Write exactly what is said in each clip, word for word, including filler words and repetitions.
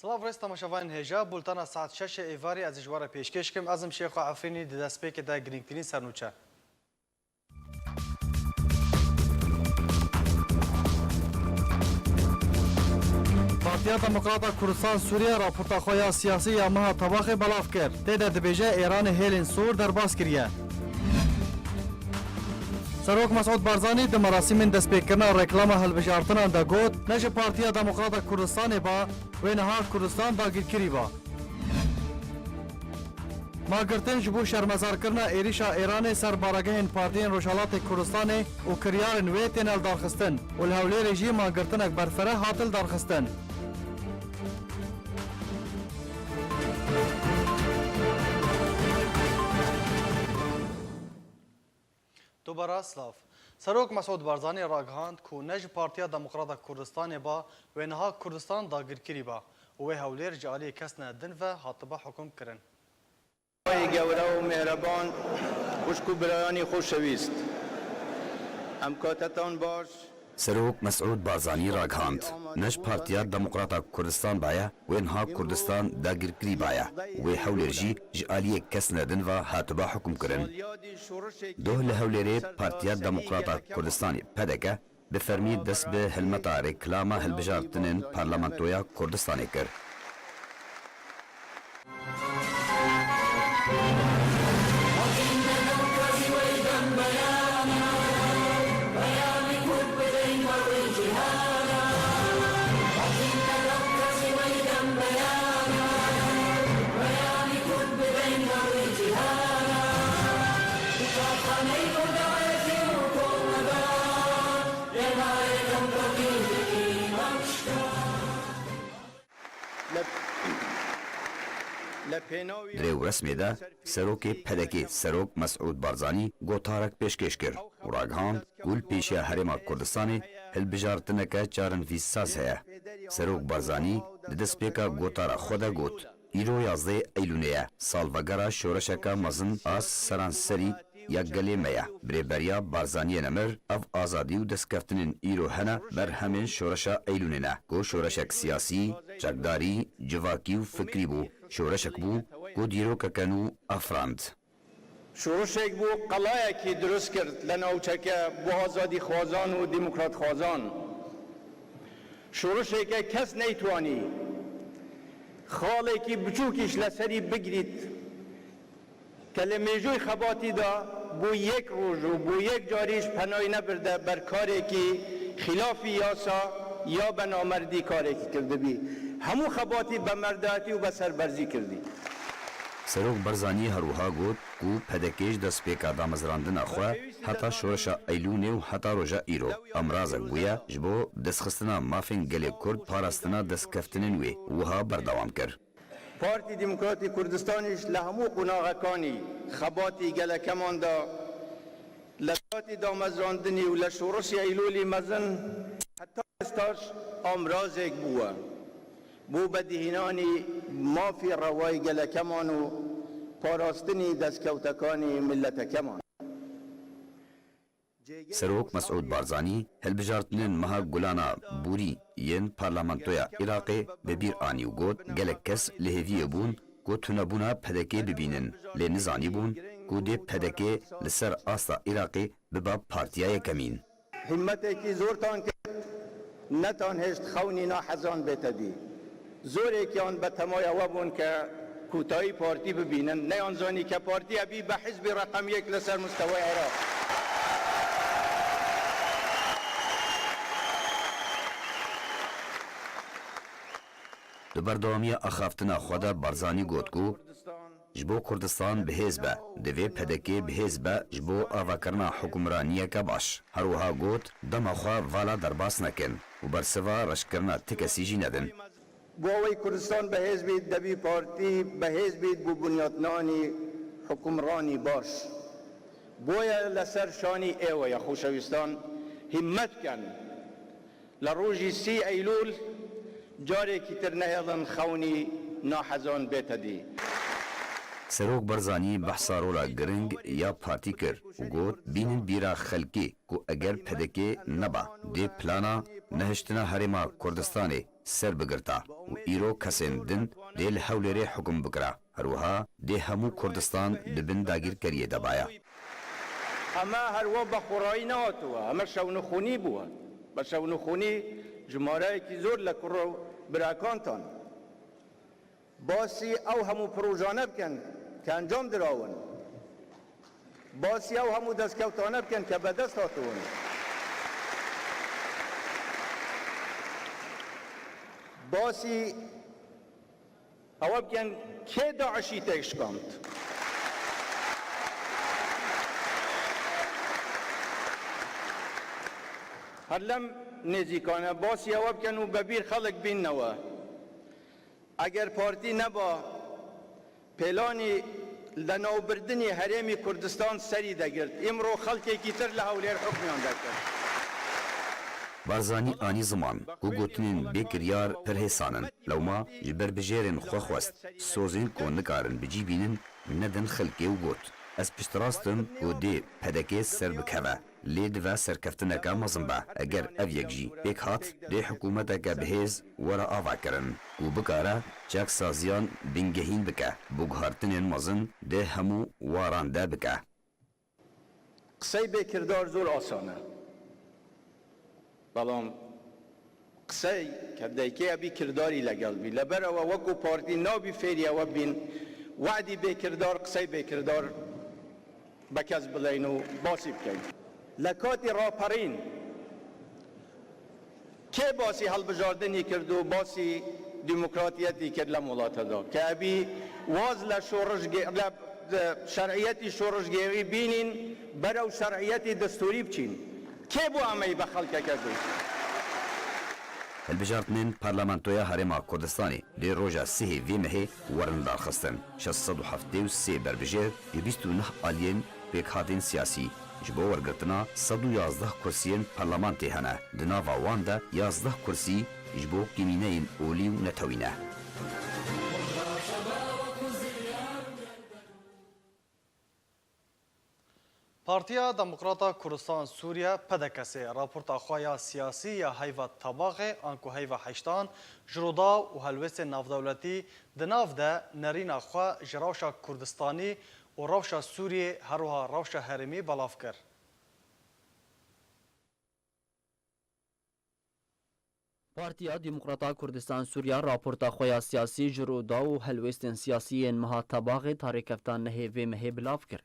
Silav rêz temaşevanên hêja, bultena saet şeşê êvarî ez ji we re pêşkêş kim. Ez im Şêxo Efrînî di destpêkê de girîngtirîn sernûçe. Partiya Demokrata Kurdistan Sûriye raporta xwe ya siyasî ya meha Tebaxê belav kir. Tê de dibêje Êranê hêlên sor derbas kiriye. Serok Mesûd Barzanî di merasîmên destpêkirina reklama hilbijartinan de got, ne ji Partiya Demokrata Kurdistanê ba, wê niha Kurdistan dagirkirî ba. Magirtin ji bo şermezarkirina êrîşa Êranê ser baregehên partiyên Rojhelatê Kurdistanê û kiryarên wê tên lidarxistin û li Hewlêrê jî magirtinek berfireh hat lidarxistin. Dubara silav. Serok Mesûd Barzanî ragihand ku ne ji Partiya Demokrata Kurdistanê ba, wê niha Kurdistan dagirkirî ba û wê Hewlêr ji aliyê kesine din ve hatiba hukum kirin. Ey gewre û mêhreban, xwişk û birayanî xoşewîst. Em katetan baş. Serok Mesûd Barzanî ragihand, ne ji Partiya Demokrata Kurdistan baye, wê niha Kurdistan dagirkirî baye û wê Hewlêr jî ji aliyê kesine din ve hatiba hukum kirin. Doh li Hewlêrê Partiya Demokrata Kurdistanê, P D K, bi fermî dest bi hilmeta reklama hilbijartinên Parlamentoya Kurdistanê kir. Di rê û resmê de serokê P D Kê Serok Mesûd Barzanî gotarek pêşkêş kir û ragihand ku li pêşiya Herêma Kurdistanê hilbijartineke çarenivîssaz heye. Serok Barzanî di destpêka gotara xwe de got, Îro yazdeh Eylûnê ye, salvegera şoreşeke mezin a seranserî ya gelê me ye. Bi rêberiya Barzaniyê Nemir, ev azadî û destkeftinên îro hene berhemên şoreşa Eylûnê ne, ku şoreşek siyasî, çekdarî, civakî û fikrî bû. Şoreşek bû ku dîrokeke nû afirand. Şoreşek bû, qelayekî dirust kir li navçeke bo azadîxwazan û demokratxwazan. Şoreşeke kes neytwanî xalekî biçûkîş li serî bigirît. Ke li mêjoyê xebatî de bo yek roj û bo yek carî ji penayê nebirde ber karekî xîlafî yasa ya be namerdî karekî kirdibî. Hemû xebatî be merdayetî û be serberzî kirdî. Serok Barzanî her wiha got ku P D K ji destpêka damezrandina xwe heta şoreşa Eylûnê û heta roja îro, emrazek bûye ji bo destxistina mafên gelê Kurd, parastina destkeftinên wê û wiha berdewam kir. Partî Demokratî Kurdistanî jî li hemû qonaxekanî xebatî gelekeman da, li xebatî damezrandinî û li şoreşê Eylûlî mezin heta êsta jî amrazek bûye bo vedihînanî mafê rewayê gelekeman û parastinî destkewtekanî miletekeman. Serok Mesûd Barzanî hilbijartinên meha Gulana Borî yên Parlamentoya Iraqê bi bîr anî û got, gelek kes li hêviyê bûn ku tunebûna P D K bibînin, lê nizanîbûn ku dê P D K li ser asta Iraqê bibe partiya yekemîn. Himmetekî zortan kir, netan hêşt xewnî nahezan bête dî. Zorekiyan be temaya we bûn ke kûtayî partî bibînin, neyan zanî ke partî ebî be hizbî reqem yek li ser mustewaya Iraq. Di berdewamiya axaftina xwe de Barzanî got ku ji bo Kurdistan bihêz be, divê P D K bihêz be ji bo avakirina hukimraniyeke baş. Her wiha got, dema xwe vala derbas nekin û bersiva reşkirina ti kesî jî nedin. Bo awê Kurdistan bihêz bît, debî partî bihêz bît bo bunyatnanî hukimranî baş. Boye li ser şanî êwe ye, xoşewîstan, himmet ken. Li rojî sî Eylûl carekî tir nehêlin xewnî nahezan bête dî. Serok Barzanî behsa rola giring ya partî kir û got, bînin bîra xelkê ku eger P D K neba, dê plana nehiştina Herêma Kurdistanê ser bigirta û îro kesên din dê li Hewlêrê hukum bikira. Her wiha dê hemû Kurdistan di bin dagîrkeriyê de baya. Heme her wa be xurayî nehatû, heme şewnixûnî bû. Be şewnixûnî jimareyekî zor li kur û birakantan. Basî ew hemû projane bikin ke encam dirawin. Basî ew hemû destkewtane bikin ke bedest hatibûn. Basî ewe bikin kê DAIŞî têk şikand. Her lem nêzîkane basî ewe bikin û bebîr xelk bînnewe. Eger partî neba, pêlanî lenawbirdinî herêmî Kurdistan serî degirt. Îmro xelkekî tir li Hewlêr hukmiyan dekir. Barzanî anî ziman ku gotinên bêkiryar pir hêsan in. Lewma ji berbijêrên xwe xwest sozên ku nikarin bi cî bînin nedin xelkê û got, ez piştrast im ku dê P D K ser bikeve. Lê dive serkeftineke mezin be. Eger ev yek jî pêk hat, dê hikûmeteke bihêz were avakirin ku bikare çaksaziyan bingehîn bike, bo guhartinên mezin di hemû waran de bike. Qisey bêkirdar zor asan e. Belam qisey ke deykê ebî kirdarî legel bî. Leber ewe wekû partî nabî fêrî ewe bîn, wedî bêkirdar, qisey bêkirdar be kes bileyn û basî bikeyn. Lekatî raperîn kê basî helbijardinî kir û basî demokratiyetî kir lem welate de? Ke ebî waz le şorij gê-, le, de şer'iyetî şorijgêrî bînîn, berew şer'iyetî destûrî biçîn. Kê bû em ê be xelkeke dû? Hilbijartinên Parlamentoya Herêma Kurdistanê dê roja sihê vê mehê werin lidarxistin. Şeş sed û heftê û sê berbijêr ji bîst û neh aliyên pêkhatên siyasî ji bo wergirtina sed û yazdeh kursiyên parlamentê hene. Di nava wan de yazdeh kursî ji bo kîmîneyên olî û netewî ne. Partiya Demokrata Kurdistan Sûriye, P D K S, raporta xwe ya siyasî ya heyva tabaxê, anku heyva heştan, ji Rûdaw û helwêstên navdewletî di nav de nerîna xwe ji rewşa Kurdistanî û rewşa Sûriyê, her wiha rewşa herêmî belav kir. Partiya Demokrata Kurdistan Sûriya raporta xwe ya siyasî ji Rûdaw û helwêstên siyasî yên meha Tebaxê tarî kefta nehê vê mehê bilav kir.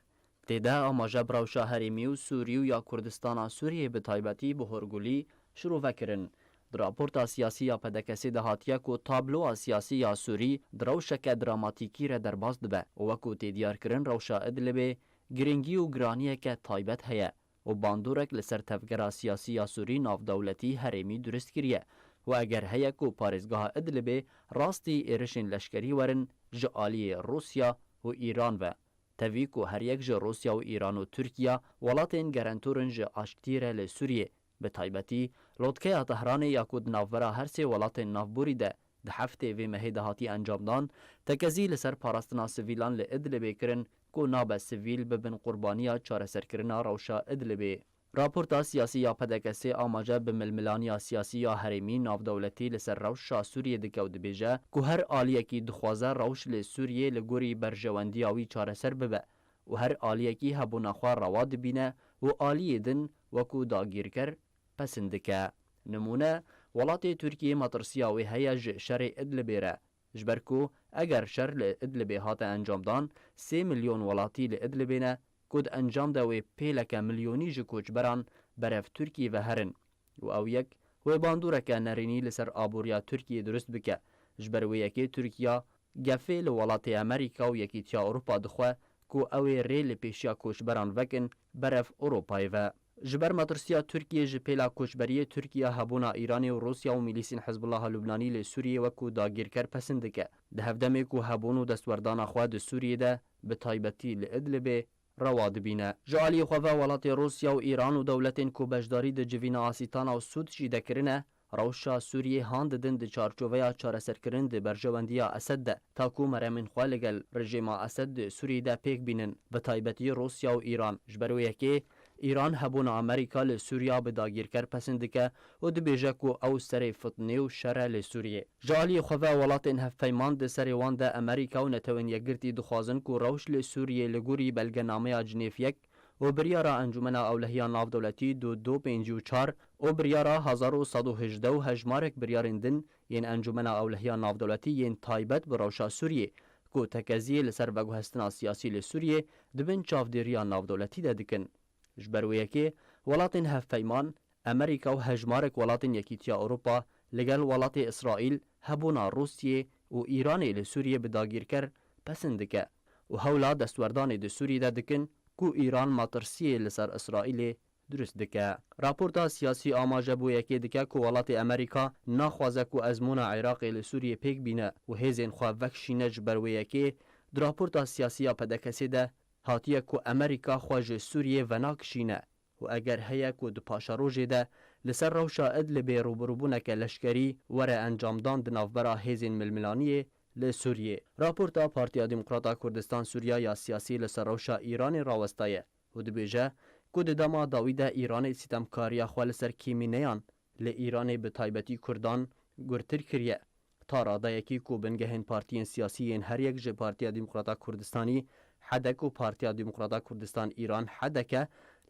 Tê de amaje bi rewşa herêmî û Sûrî û ya Kurdistana Sûriyê bi taybetî bi horgulî şirove kirin. Di raporta siyasî ya P D K S de hatiye ku tabloa siyasî ya Sûrî di rewşeke dramatîkî re derbas dibe û wekû tê diyarkirin rewşa Idlibê girîngî û giraniyeke taybet heye û bandorek li ser tevgera siyasî ya Sûrî navdewletî herêmî durist kiriye û eger heye ku parêzgeha Idlibê rastî êrişên leşkerî werin ji aliyê Rûsya û Îran ve, tevî ku her yek ji Rûsya û Îran û Tirkiya welatên gerentor in ji aştiyê re li Sûriyê, bi taybetî lotkeya Tehranê ya ku di navbera her sê welatên navborî de di heftê vê mehê de hatiye encamdan, tekezî li ser parastina sivîlan li Idlibê kirin ku nabe sivîl bibin qurbaniya çareserkirina rewşa Idlibê. Raporta siyasî ya P D K S amaje bi milmilaniya siyasî ya herêmî navdewletî li ser rewşa Sûriyê dike û dibêje ku her aliyekî dixwaze rewş li Sûriyê li gorî berjewendiya wî çareser bibe û her aliyekî hebûna xwe rewa dibîne û aliyê din wekû dagîrker pesin dike. Nimûne, welatê Tirkiyê metirsiya wê heye ji şerê Idlibê re, ji ber ku eger şer li Idlibê hate encamdan, sê milyon welatî li Idlibê ne ku di encam de wê pêleke milyonî ji koçberan berev Tirkiyê ve herin û ew yek wê bandoreke nerînî li ser aboriya Tirkiyê durist bike. Ji ber wê yekê Tirkiya gefê li welatê Amerîka û Yekîtiya Ewropa dixwe ku ew ê rê li pêşiya koçberan vekin berev Ewropayê ve. Ji ber metirsiya Tirkiyê ji pêla koçberiyê Tirkiya, hebûna Îranê û Rûsya û milîsên Hizbullah Lubnanî li Sûriyê wekû dagîrker pesin dike. Di hevdemê ku hebûn û destwerdana xwe di Sûriyê de, bi taybetî li Idlibê, rewa dibîne. Ji aliyê xwe ve welatê Rûsya û Îran û dewletên ku beşdarî di civîna Asîtana û Sûd jî dekirine, rewşa Sûriyê han didin di çarçoveya çareserkirin di berjewendiya Esed de, ta ku meremên xwe li gel rejîma Esed di Sûriyê de pêk bînin, bi taybetî Rûsya û Îran. Ji ber wê yekê Îran hebûna Amerîka li Sûriya bi dagîrker pesind dike û dibêje ku ew serê fitnê û şer e li Sûriyê. Ji aliyê xwe ve welatên hevpeyman di serê wan de Amerîka û Netewên Yekgirtî dixwazin ku rewş li Sûriyê li gorî belgenameya Cinêv yek û biryara Encûmena Ewlehiya Navdewletî du du pêncî û çar û biryara hezar û sed û hejdeh û hejmarek biryarên din yên Encûmena Ewlehiya Navdewletî yên taybet bi rewşa Sûriyê ku tekeziyê li ser veguhestina siyasî li Sûriyê di bin çavdêriya navdewletî de dikin. Ji ber wê yekê welatên hevpeyman, Amerîka û hejmarek welatên Yekîtiya Ewropa li gel welatê Îsraîl hebûna Rûsiyê û Îranê li Sûriyê bi dagîrker pesind dike û hewla destwerdanê di Sûriyê de dikin ku Îran metirsiyê li ser Îsraîlê durust dike. Raporta siyasî amaje bo yekê dike ku welatê Amerîka naxwaze ku ezmûna Iraqê li Sûriyê pêk bîne û hêzên xwe vekişîne. Ji ber wê yekê di raporta siyasî ya P D K S'ê de hatiye ku Amerîka xwe ji Sûriyê venakişîne û eger heye ku di paşerojê de li ser rewşa Idlibê rûbirûbûneke leşkerî were encamdan di navbera hêzên milmilaniyê li Sûriyê. Raporta Partiya Demokrata Kurdistan Sûriya ya siyasî li ser rewşa Îranê rawestaye û dibêje ku di dema dawî de Îranê sîtemkariya xwe li ser kêmîneyan li Îranê bi taybetî Kurdan gurtir kiriye. Ta radeyekî ku bingehên partiyên siyasî yên her yek ji Partiya Demokrata Kurdistanî, HEDEK, û Partiya Demokrata Kurdistan Îran, HDK,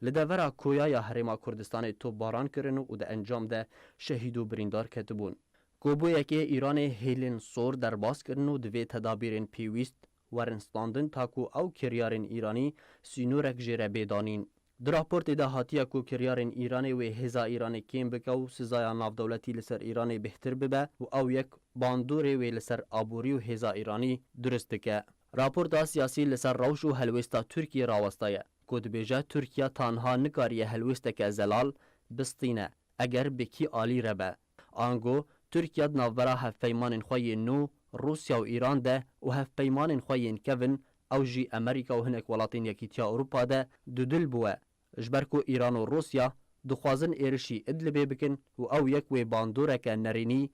li devera koya ya Herêma Kurdistanê topbaran kirin û di encam de şehîd û birîndar ketibûn. Ku bo yekê Îranê hêlên sor derbas kirin û divê tedabîrên pêwîst werin standin ta ku ew kiryarên Îranî sînorek jê re bê danîn. Di raportê de hatiye ku kiryarên Îranê wê hêza Îranê kêm bike û sizaya navdewletî li ser Îranê bêhtir bibe û ew yek bandorê wê li ser aborî û hêza Îranî durust dike. Raporta siyasî li ser rewş û helwêsta Tirkiyê rawestaye ku dibêje Tirkiye tanha nikariye helwêsteke zelal bistîne eger bi kî alî re be. Ango Tirkiye di navbera hevpeymanên xwe yên nû Rûsya û Îran de û hevpeymanên xwe yên kevin ew jî Amerîka û hinek welatên Yekîtiya Ewropa de dudil bûye. Ji ber ku Îran û Rûsya dixwazin êrişî Idlibê bikin û ew yek wê bandoreke nerînî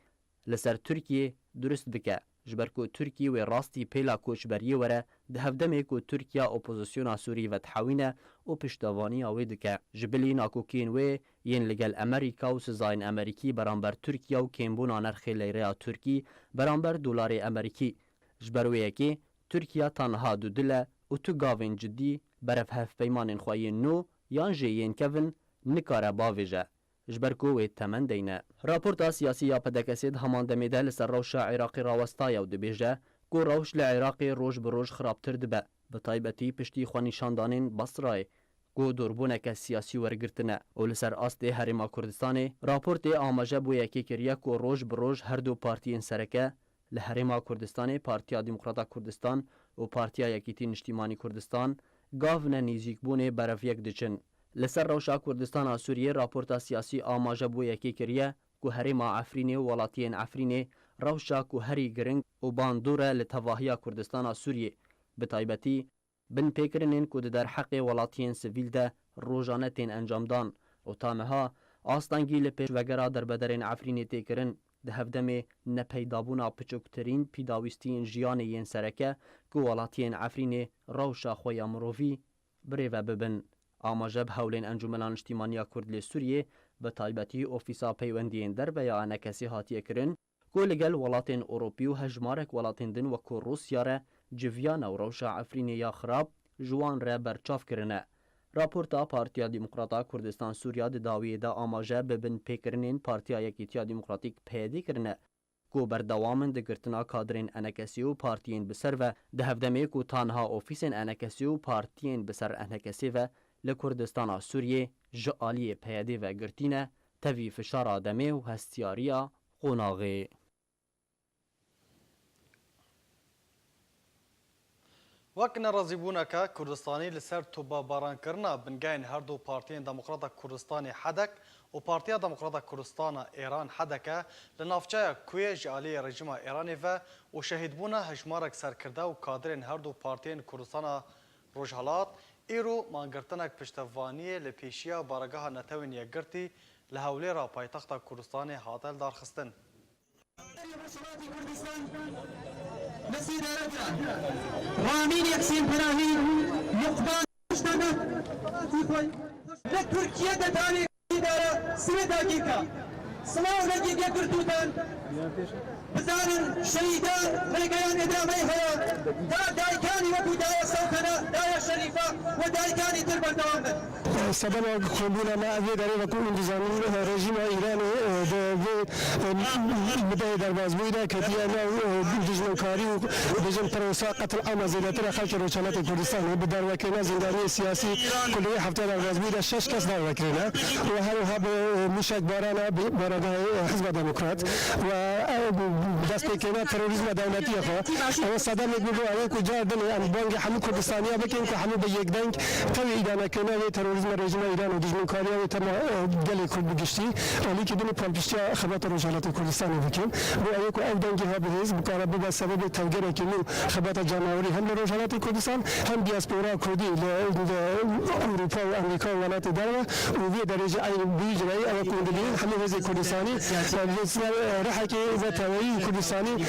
li ser Tirkiyê durust bike, ji ber ku Tirkî wê rastî pêla koçberiyê were, di hevdemê ku Tirkiya opozisyona Sûrî vedihewîne û piştevaniya wê dike. Ji bilî nakokiyên wê yên li gel Amerîka û sizayên Amerîkî beramber Tirkiye û kêmbûna nirxê leyreya Tirkî beramber dolarê Amerîkî. Ji ber wê yekê Tirkiye tanha dudil e û tu gavên cidî berevhevpeymanên xwe yên nû yan jî yên kevin nikare bavêje, ji ber ku wê temen deyne. Raporta siyasî ya P D K S'ê di heman demê de li ser rewşa Iraqê rawestaye û dibêje ku rewş li Iraqê roj bi roj xirabtir dibe, bi taybetî piştî xwenîşandanên Basrayê ku dûrbûneke siyasî wergirtine û li ser astê Herêma Kurdistanê raportê amaje bo yekê kiriye ku roj bi roj her du partiyên sereke li Herêma Kurdistanê, Partiya Demokrata Kurdistan û Partiya Yekîtî Niştîmanî Kurdistan, gavne nêzîkbûnê berev yek diçin. Li ser rewşa Kurdistana Sûriyê raporta siyasî amaje bo yekê kiriye ku herêma Efrînê û welatiyên Efrînê rewşa ku herî giring û bandor e li tevahiya Kurdistana Sûriyê, bi taybetî binpêkirinên ku di derheqê welatiyên sivîl de rojane tên encamdan û ta niha astengî li pêşvegera derbederên Efrînê tê kirin, di hevdemê nepeydabûna piçûktirîn pîdawîstiyên jiyanê yên sereke ku welatiyên Efrînê rewşa xwe ya mirovî birêve bibin. Amaje bi hewlên Encûmena Niştîmaniya Kurd lê Sûriyê, bi taybetî Ofîsa Peywendiyên Derve ya Enekesê hatiye kirin, ku li gel welatên Ewropî û hejmarek welatên din wekû Rûsya re civiyane û rewşa Efrînê ya xirab ji wan re berçav kirine. Raporta Partiya Demokrata Kurdistan Sûriya di dawiyê de amaje bi binpêkirinên Partiya Yekîtiya Demokratîk P Y D kirine, ku berdewam in di girtina kadrên Enekesê û partiyên bi ser ve, di hevdemê ku ta niha ofîsên Enekesê û partiyên bi ser Enekesê ve li Kurdistana Sûriyê ji aliyê P Y D ve girtî ne, tevî fişara demê û hestiyariya qonaxê. Wek nerazîbûneke Kurdistanî li ser tobabaran kirina bingehên her du partiyên Demokrata Kurdistanê HEDEK û Partiya Demokrata Kurdistana Êran HDK li navçeya Kuyê ji aliyê rejîma Êranê ve û şehîdbûna hejmarek serkirde û kadirên her du partiyên Kurdistana Rojhelat, îro mangirtinek piştevaniyê li pêşiya Baregeha Netewên Yekgirtî li Hewlêra paytexta Kurdistanê hate lidarxistin. Rojhilatê Kurdistan li sê derek e. Ramîn Yekşên Perahî, Luqman Kuştana, Xwey. Tirkiye de tarih idare sine dakika. Sınav ve gege kırtutan. Bizanin şehidan rêgeyan idamey haya. Da daykani ve bu daya saltana, daya şerifa ve daykani tir berdewam bin. Sedema kombûna me ev ê derê veku hûn dizanin, rejîma Îranê, e, di vê, e, mudeyê derbazbûyî de ketiye nav, e, dijminkarî û, bêjin, pirosa qetil ama zêdetir e xelkê Rojhelatê Kurdistanê. Bi dervekirina zîndaniyê siyasî ku li wê hefteya derbazbûyî de şeş kes dervekirine û her wiha bi, e, mûşekbarana bi baradayê, e, Hizba Demokrat û, e, destpêkirina terorîzma dewletiyê xwe. Ew sedemê bû bo ewê ku car din em bangê hemû Kurdistaniya bikin ku hemû bi yekdeng tevî îdanekirina wê terorîzma rejîma Îran û dijminkariya wê tema, e, gelê Kurd bi giştî, alîkî din û palpiştiya xebata Rojhelatê Kurdistanê bikin. Bo ewê ku ev dengê ha bihêz bikare bibe sebebê tevgerekî nû xebata cemawerî hem li Rojhelatê Kurdistan hem diaspora Kurdî li, li Ewropa û Amerîka û welatê derve û vê derê jî eyn bi wî cihê ew e ku hûn dibînin hemû hêzên Kurdistanî, e, li ser, e, rihekê neteweyî û Kurdistanî, e,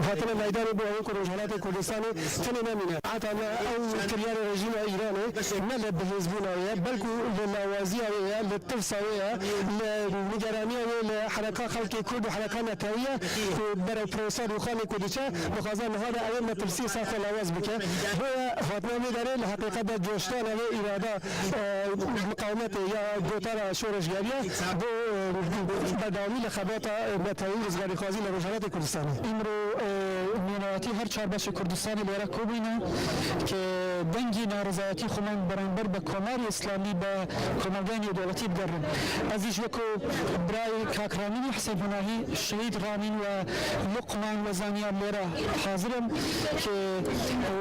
hatine meydanê bo ewê ku Rojhelatê Kurdistanê tenê nemîne. Heta me ew kiryarê rejîma Îranê ne li bihêzbûna wê ye, belkû li lawaziya wê ye, li tirsa wê ye, li nigeraniya wê li hereka xelkê Kurd û hereka netewî ye ku berew pirosa rûxanê ku diçe, dixwaze niha de ew ê metirsiyê ser xwe lawaz bike. Boye hatina vê derê li heqîqet de coşdana vê îrada, e, miqawemetê ya gotara şoreşgeriya bo, e, berdewamî li xebata, e, netewî û rizgarîxwazî li Rojhelatê Kurdistanê. Îmro, e, nûnerhatî her çar beşê Kurdistanê li were kobûyne ke dengî narizayetî xwe man beramber be Komarê Îslamî, be Komelgayê Nêwdewletî bigerin. Ez jî ji weko birayê kak Ramînî Hisên Hunahî, Şehîd Ramîn we Luqman we Zanyar li were hazir im ke, e,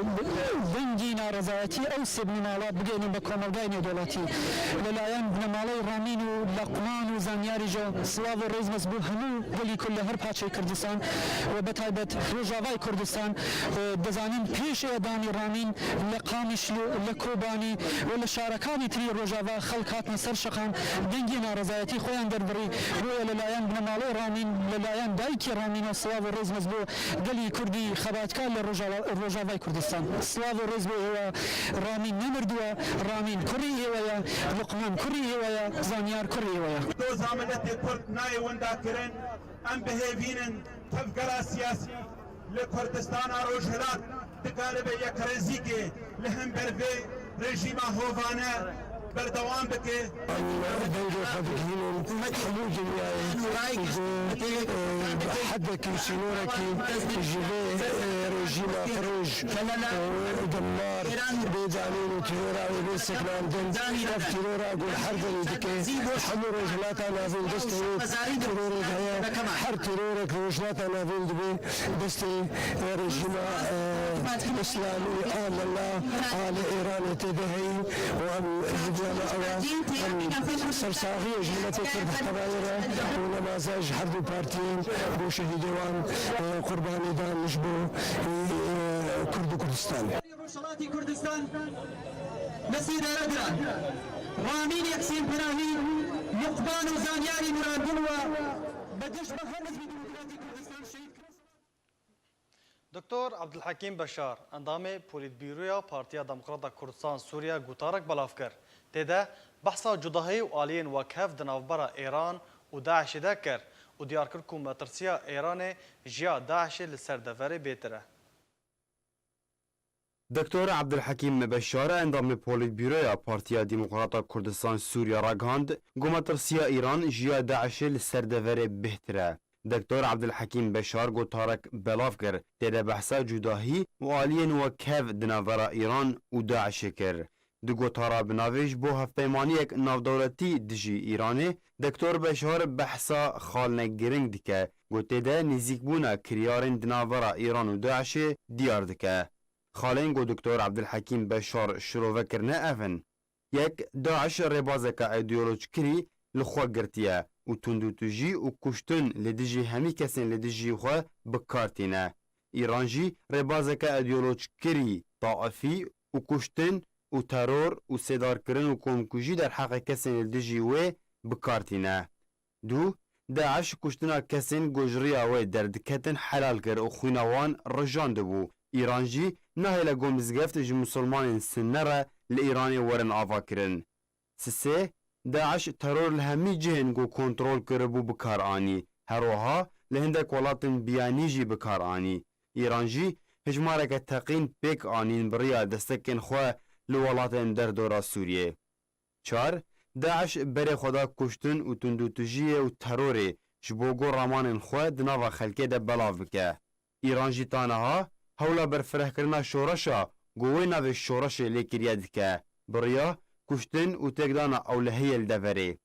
dengî narizayetî ew sê binmala bigihînin be Komelgayê Nêwdewletî. Li layan binmaleyê Ramîn û Luqman û Zanyarî jî silav û rêz me ji bo hemû gelî ku li her parçeyê Kurdistan û bi taybet Rojavayê Kurdistan, e, dizanin pêş êdanî Ramîn li Qamişlo, li Kobanî û li şarekanî tirî Rojava xelk hatine ser şiqan, dengê narizayetî xwe yan derbirî. Boye li layan binmaleyê Ramîn, li layan dayikê Ramîn a silav û rêz me ji bo gelî Kurdî xebatkar li Rojava-, Rojavayê Kurdistan. Silav û rêz bo êwe. Ramîn nemirdiwe, Ramîn kurî êwe ye, Luqman kurî êwe ye, Zanyar kurî êwe ye. Doza miletê Kurd nayê winda kirin, em bihêvînin tevgera siyasî li Kurdistana Rojhilat dikaribe yekrêzîkê li hember vê rejîma hovane berdewam bike. Em dengê xwe digihînin hemû dinyayê ku, e, hedekî û sînorekî ji vê, e, rejîma firoj û dimmar bê danîn û tîrora wê bê sekinandin. Ev tîrora ku li her derê dike, hemû Rojhilata Navîn destê wê tîrorê de heye. Her tîrorek li Rojhilata Navîn dibe destê, e, rejîma, e, Îslamî a mela a li Îranê tê de heyî û em ji diyana ew e, em sersaxiyê ji miletê Kurd bi hev re û nemaze ji her du partiyên bo şehîdê wan, e, qurbanî dan ji bo, e, Kurd û Kurdistan. Rojhilatê Kurdistan mesîdare diran. Ramîn Yeksin Penahî, Luqman û Zanyarî Muradin we bi dişt be her Hizbê Demokratîk Kurdistan şehîd kirin. Doktor Abdulhekîm Beşar, endamê Polîtbîroya Partiya Demokrata Kurdistan Sûriye, gotarek belav kir. Tê de behsa cudahî û aliyên wekhev di navbera Êran û DAIŞê de kir û diyar kir ku metirsiya Êranê ji ya DAIŞê li ser deverê bêtir e. Doktor Abdulhekîm Beşar, endamê Polîtbîroya Partiya Demokrata Kurdistan Sûriye ragihand, ku metirsiya Îran ji ya DAIŞê li ser deverê bêhtir e. Doktor Abdulhekîm Beşar gotarek belav kir, tê de behsa cudahî û aliyên wekhev di navbera Îran û DAIŞê kir. Di gotara bi navê ji bo hevpeymaniyek navdewletî dijî Îranê, Doktor Beşar behsa xaline giring dike, ku tê de nêzîkbûna kiryarên di navbera Îran û DAIŞê diyar dike. Xalên ku Doktor Abdulhekîm Beşar şirove kirine ev in. Yek, DAIŞ rêbazeke îdeolojkirî li xwe girtiye û tundûtûjî û kuştin li dijî hemî kesên li dijî xwe bi kar tîne. Îran jî rêbazeke îdeolojkirî, taifî û kuştin û teror û sêdarkirin û komkujî derheqê kesên li dijî wê bi kar tîne. Du, DAIŞ kuştina kesên ku ji riya wê derdiketin helal kir û xwîna wan rijandibû. Îran jî nahêle ku mizgeft ji misilmanên Sinne re li Îranê werin avakirin. Sisê, DAIŞ teror li hemî cihên ku kontrol kiribû bi kar anî. Her wiha li hindek welatên biyanî jî bi kar anî. Îran jî hejmareke teqîn pêk anîn bi riya destekên xwe li welatên derdora Sûriyê. Çar, DAIŞ berê xwe da kuştin û tundûtijiyê û terorê ji bo ku ramanên xwe di nava xelkê de belav bike. Îran jî ta niha hewla berfirehkirina şoreşa ku wê navê şoreşê lê kiriye dike, bi riya kuştin û têkdana ewlehiyê li deverê.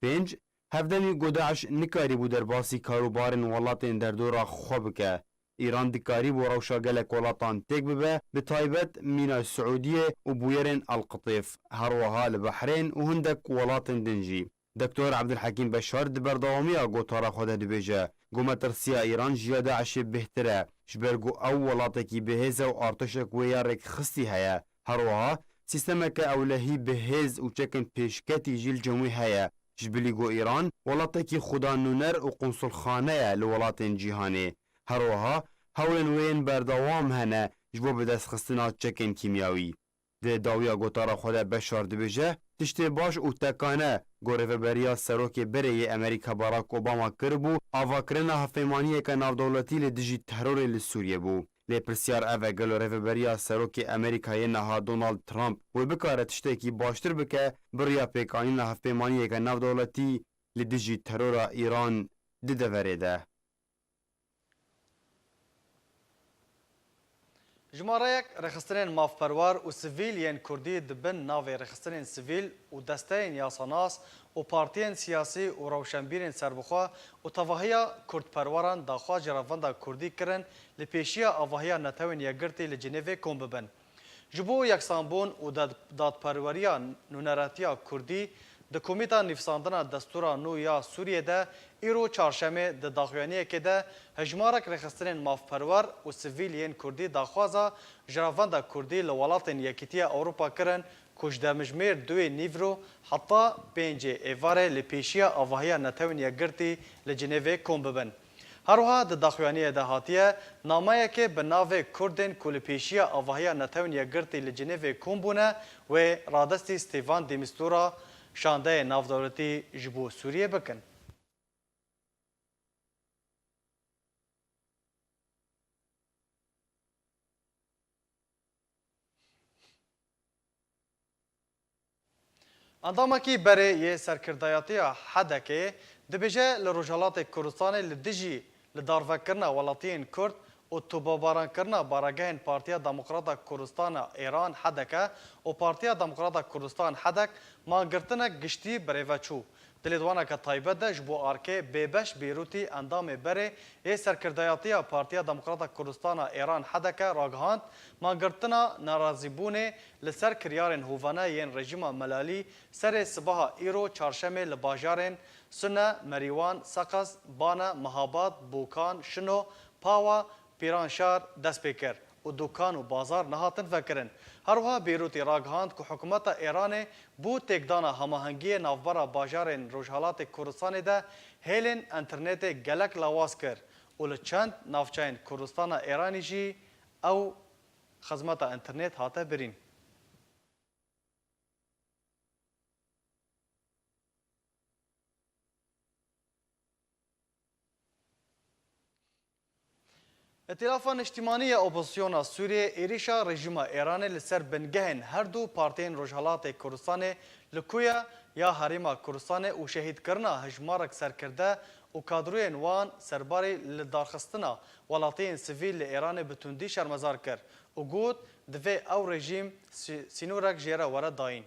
Pênc, hevdemî ku DAIŞ nikarîbû derbasî karûbarên welatên derdora xwe bike. Îran dikarîbû rewşa gelek welatan têk bibe, bi taybet mîna Siûdiyê û bûyerên Elqitêf, her wiha li Behrên û hindek welatên din jî. Doktor Ebdulhekîm Beşar di berdewamiya gotara xwe de dibêje ku metirsiya Îran ji ya DAIŞê bêhtir e, ji ber ku ew welatekî bihêz e û artêşek wê ya rêkxistî heye. Her wiha sîstemeke ewlehî bihêz û çekên pêşketî jî li cem wî heye. Ji bilî ku Îran welatekî xudanûner û qunsulxane ye li welatên cîhanê. Her wiha hewlên wê yên berdewam hene ji bo bidestxistina çekên kîmyawî. Di dawiya gotara xwe de Beşar dibêje, tiştê baş û tekane ku rêveberiya serokê berê yê Amerîka Barack Obama kiribû, avakirina hevpeymaniyeke navdewletî li dijî terorê li Sûriyê bû. Lê pirsyar ev e, gelo rêveberiya serokê Amerîkayê niha Donald Trump wê bikare tiştekî baştir bike, bi riya pêkanîna hevpeymaniyeke navdewletî li dijî terora Îran di deverê de? Jimareyek rêxistinên mafperwer û sivîl yên Kurdî di bin navê rêxistinên sivîl û desteyên yasanas û partiyên siyasî û rewşenbîrên serbixwe û tevahiya kurdperweran daxwaz ji revenda Kurdî kirin li pêşiya avahiya Netewên Yekgirtî li Cinêvê kom bibin. Ji bo yeksanbûn û dad-, dadperweriya nûneratiya Kurdî di Komîta Nivîsandina Destûra Nû ya Sûriyê de îro çarşemê di daxuyaniyekê de hejmarek rêxistinên mafperwer û sivîl yên Kurdî daxwaza ji revenda Kurdî li welatên Yekîtiya Ewropa kirin ku ji demjimêr duwê nîvro heta pêncê êvarê li pêşiya avahiya Netewên Yekgirtî li Cinêvê kom bibin. Her wiha di daxuyaniyê de hatiye nameyekê bi navê Kurdên ku li pêşiya avahiya Netewên Yekgirtî li Cinêvê kom bûne wê radestî Stêvan de Mistura şandeyê navdewletî ji bo Sûriyê bikin. Endamekî berê yê serkirdayatiya hedekê dibêje, li Rojhelatê Kurdistanê li dijî li darvekirina welatiyên Kurd û topbarankirin a baregehên Partiya Demokrata Kurdistana Êran, hedeke, û Partiya Demokrata Kurdistan, hedek, mangirtinek giştî bi rê ve çû. Di lêdwaneke taybet de ji bo arkê Bêbeş Bêrûtî, endamê berê yê serkirdayatiya Partiya Demokrata Kurdistana Êran, hedeke, ragihand, mangirtina nerazîbûnê li ser kiryarên hovane yên rejîma melalî serê sibaha îro çarşemê li bajarên Sune, Merîwan, Seqez, Bane, Mihabad, Bokan, Şino, Pawa, Pîranşar dest pê kir û dukan û bazar nehatin vekirin. Her wiha Bêrûtî ragihand ku hikûmeta Êranê bo têkdana hemahengiyê navbera bajarên Rojhelatê Kurdistanê de hêlên înternetê gelek lawaz kir û li çend navçeyên Kurdistana Êranî jî ew xizmeta înternet hate birîn. Îtîlafa Niştimanî ya Opozisyona Sûriyê êrîşa rejîma Êranê li ser bingehên her du partiyên Rojhelatê Kurdistanê li Kuya ya Herêma Kurdistanê û şehîdkirina hejmarek serkirde û kadroyên wan serbarî li darxistina welatiyên sivîl li Êranê bi tundî şermezar kir û got, divê ew rejîm sî-, sînorek jê re were dayîn.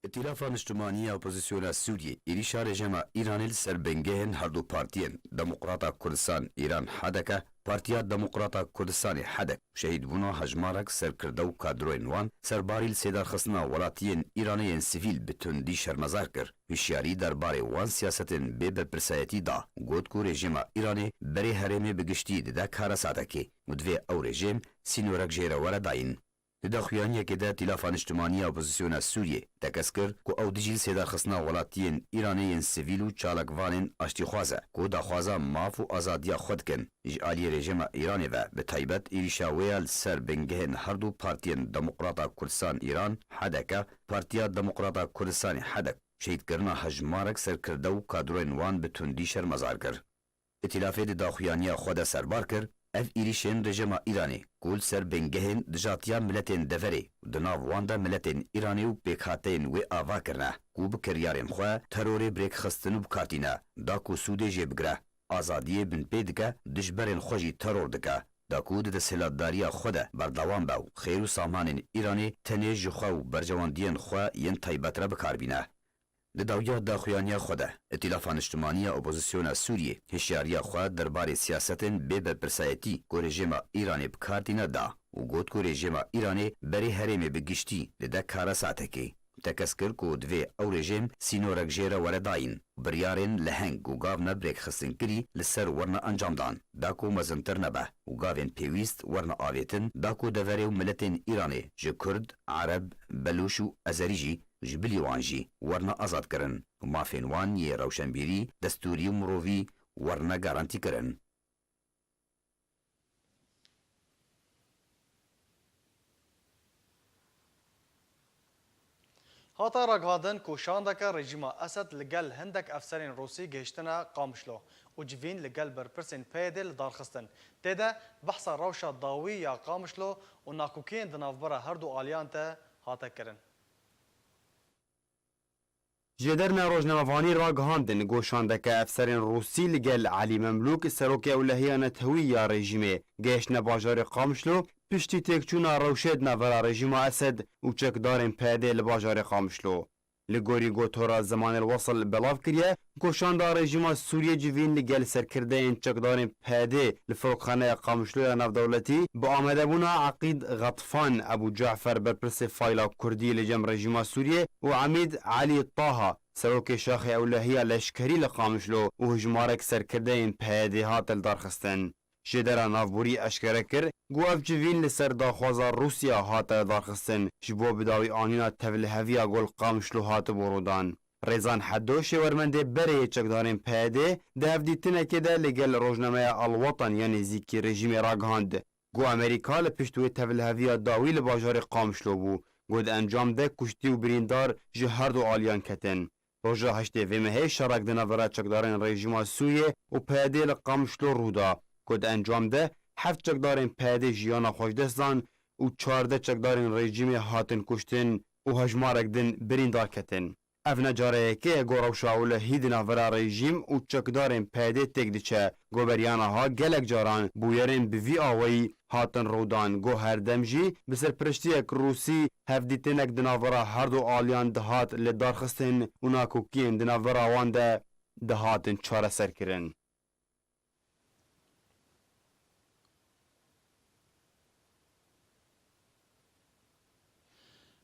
Îtîlafa Niştimanî ya Opozisyona Sûriyê êrîşa rejîma Îranê li ser bingehên her du partiyên Demokrata Kurdistan Îran, hedeke, Partiya Demokrata Kurdistanê, hedek, û şehîdbûna hejmarek serkirde û kadroyên wan serbarî li sêdarxistina welatiyên Îranê yên sivîl bi tundî şermezar kir. Hişyarî derbarê wan siyasetên bê berpirsayetî da û got ku rejîma Îranê berê herêmê bi giştî dide karesatekê û divê ew rejîm sînorek jê re were dayîn. Di daxuyaniyekê de Tîlafa Niştimanî ya Opozisyona Sûriyê tekez kir ku ew dijî li sêdarxistina welatiyên Îranê yên sivîl û çalakvanên aştîxwaz e ku daxwaza maf û azadiya xwe dikin. Ji aliyê rejîma Îranê ve bi taybet êrîşa wê ya li ser bingehên herdu partiyên Demokrata Kurdistan Îran, H D K, Partiya Demokrata Kurdistanê, H D K, şehîdkirina hejmarek serkirde û kadroyên wan bi tundî şermezar kir. Îtîlafê di daxuyaniya xwe de serbar kir, ev êrîşên rejîma Îranê ku li ser bingehên dijatiya miletên deverê û di nav wan de miletên Îranê û pêkhateyên wê ava kirine ku bi kiryarên xwe terorê bi rêk xistin û bi kar tîne, da ku sûdê jê bigire, azadiyê binpê dike, dijberên xwe jî teror dike, da ku di desthilatdariya xwe de berdewam be û xêr û samanên Îranê tenê ji xwe û berjewendiyên xwe yên taybet re bi kar bîne. Di dawiya daxuyaniya xwe de, Îtîlafa Niştimanî ya Opozisyona Sûriyê hişyariya xwe derbarê siyasetên bê berpirsayetî ku rejîma Îranê bi kar tîne da û got ku rejîma Îranê berê herêmê bi giştî dide karesatekê. Tekez kir ku divê ew rejîm sînorek jê re were dayîn, biryarên leheng û gavne birêkxistinkirî li ser werine encamdan, da ku mezintir nebe û gavên pêwîst werine avêtin, da ku deverê û miletên Îranê ji Kurd, Ereb, Belûş û Ezerî jî ji bilî wan jî werine azadkirin û mafên wan yê rewşenbîrî, destûrî û mirovî werine garantîkirin. Hate ragihandin ku şandeke rejîma Esed li gel hindek efserên Rûsî gihiştine Qamişlo û civîn li gel berpirsên P Y D'ê li dar xistin. Tê de behsa rewşa dawî ya Qamişlo û nakokiyên di navbera her du aliyan de hate kirin. Ji derine rojnamevanî ragihandin ku şandeke efserên Rûsî li gel Elî Memlûk, serokê ewlehiya netewî ya rejîmê, gihiştine bajarê Qamişlo, piştî têkçûna rewşê di navbera rejîma Esed û çekdarên P Y D'ê li bajarê Qamişlo. Li gorî gotora Zemanê Wesil belav kiriye, ku şanda rejîma Sûriyê civîn li gel serkirdeyên çekdarên P Y D'ê li firokxaneya Qamişlo ya navdewletî bi amadebûna Eqîd Xetfan, Ebû Cafer berpirsê fayla Kurdî li cem rejîma Sûriyê û Emîd Elî Taha, serokê şaxê ewlehiya leşkerî li Qamişlo û hijmarek serkirdeyên P Y D'ê hate lidarxistin. Jêdera navborî eşkere kir ku ev civîn li ser daxwaza Rûsya hate darxistin, ji bo bidawî anîna tevliheviya ku li Qamişlo hatibû rûdan. Rêzan Hedo, şêwermendê berê yê çekdarên P Y D'ê, di hevdîtinekê de li gel rojnameya Alwatan ya nêzîkî rejîmê ragihand ku Amerîka li pişt wê tevliheviya dawî li bajarê Qamişlo bû, ku di encam de kuştî û birîndar ji her du aliyan ketin. Roja heştê vê mehê şerek di navbera çekdarên rejîma Sûriyê û P Y D'ê li Qamişlo rû da, ku di encam de heft çekdarên P Y D'ê jiyana xwe ji dest dan û çardeh çekdarên rejîmê hatin kuştin û hejmarek din birîndar ketin. Ev ne cara yekê ye ku rewşa ewlehî di navbera rejîm û çekdarên P Y D'ê têk diçe, ku beriya niha gelek caran bûyerên bi vî awayî hatin rûdan, ku her dem jî bi serpiriştiyek Rûsî hevdîtinek di navbera her du aliyan dihat lidarxistin û nakokiyên di navbera wan de dihatin çareserkirin.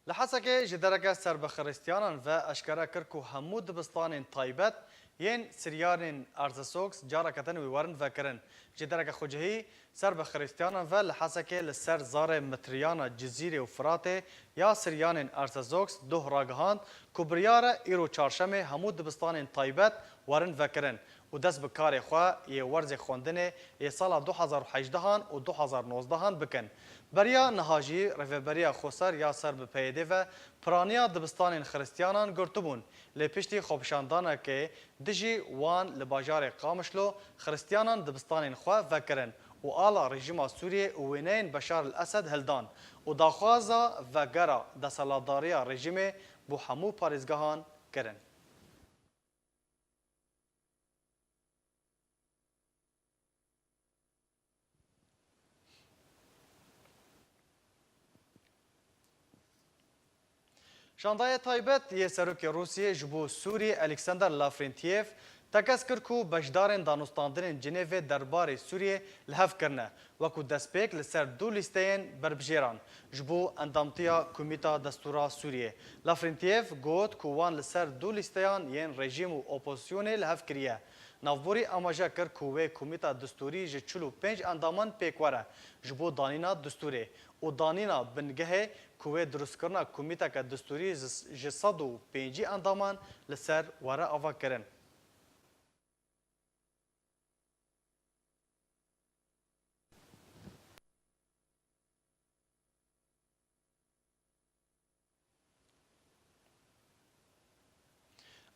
Li Hesekê ji dereke ser bi Xiristiyanan ve eşkere kir ku hemû dibistanên taybet yên Siryanên Ersesoks careke din wê werin vekirin. Ji dereke xwecihî ser bi Xiristiyanan ve li Hesekê li ser zarê mitriyana Cizîrê û Firatê ya Siryanên Ersesoks doh ragihand ku biryar e îro çarşemê hemû dibistanên taybet werin vekirin û dest bi karê xwe yê werzê xwendinê yê sala du hazar û hejdehan û du hazar nozdehan bikin. Beriya niha jî Rêveberiya Xweser ya ser bi P Y D'ê ve piraniya dibistanên Xiristiyanan girtibûn, lê piştî xwepişandanekê dijî wan li bajarê Qamişlo Xiristiyanan dibistanên xwe vekirin û ala rejîma Sûriyê û wêneyên Beşar el Esed hildan û daxwaza vegera desthilatdariya rejîmê bo hemû parêzgehan kirin. Şandaya taybet yê Serokê Rûsiyê ji bo Sûriyê Alexander Lavrentiev tekez kir ku beşdarên danûstandinên Cinêvê derbarê Sûriyê li hev kirine, wekû destpêk li ser du lîsteyên berbijêran ji bo endamtiya Komîta Destûra Sûriyê. Lavrentiev got ku wan li ser du lîsteyan yên rejîm û opozisyonê li hev kiriye. Navborî amaje kir ku wê komîta distûrî ji çil û pênc endaman pêk were ji bo danîna distûrê û danîna bingehê ku wê dirustkirina komîteke distûrî ji, ji sed û pêncî endaman li ser were avakirin.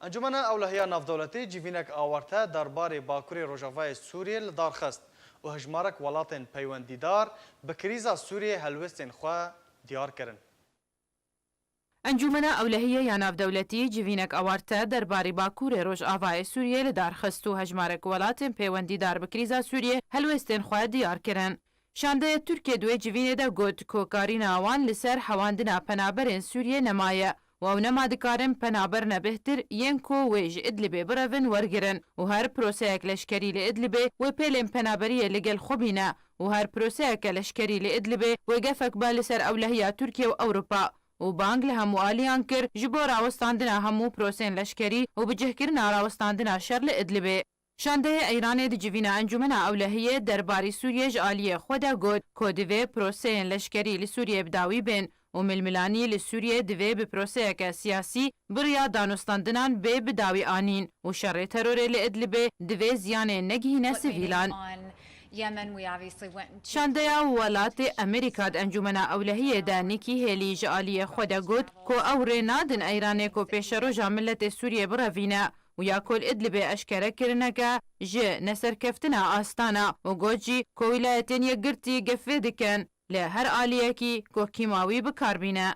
Encûmena Ewlehiya Navdewletî civînek awarte derbarê Bakurê Rojavayê Sûriyê li dar xist û hejmarek welatên peywendîdar bi krîza Sûriyê helwestên xwe diyar kirin. Encûmena Ewlehiyê ya Navdewletî civînek awarte derbarê Bakurê Rojavayê Sûriyê li dar xist û hejmarek welatên peywendîdar bi krîza Sûriyê helwestên xwe diyar kirin. Şandeya Tirkiye di wê civînê de got ku karîna wan li ser hewandina penaberên Sûriyê nemaye û ew nema dikarin penaber nebêhtir yên ku wê ji Idlibê birevin wergirin û her proseyek leşkerî li Idlibê wê pêlên penaberiyê li gel xwe bîne û her proseyeke leşkerî li Idlibê wê gefek be li ser ewlehiya Tirkiye û Ewropa û bang li hemû aliyan kir ji bo rawestandina hemû prosên leşkerî û bicihkirina rawestandina şer li Idlibê. Şandeyê Îranê di civîna Encûmena Ewlehiyê derbarî Sûriyê ji aliyê xwe de got ku divê proseyên leşkerî li Sûriyê bi dawî bên û milmilanî li Sûriyê divê bi proseyeke siyasî bi riya danûstandinan bê bi dawî anîn û şerê terorê li Idlibê divê ziyanê negihîne sivîlan. Şandeya welatê Amerîka di Encûmena Ewlehiyê de Nikki Haley ji aliyê xwe de got ku ew rê nadin Îranê ku pêşeroja miletê Sûriyê birevîne û ya ku li Idlibê eşkere kirineke ji neserkeftina astana û got jî ku Wîlayetên Yekgirtî gefê dikin li her aliyekî ku kîmawî bi kar bîne.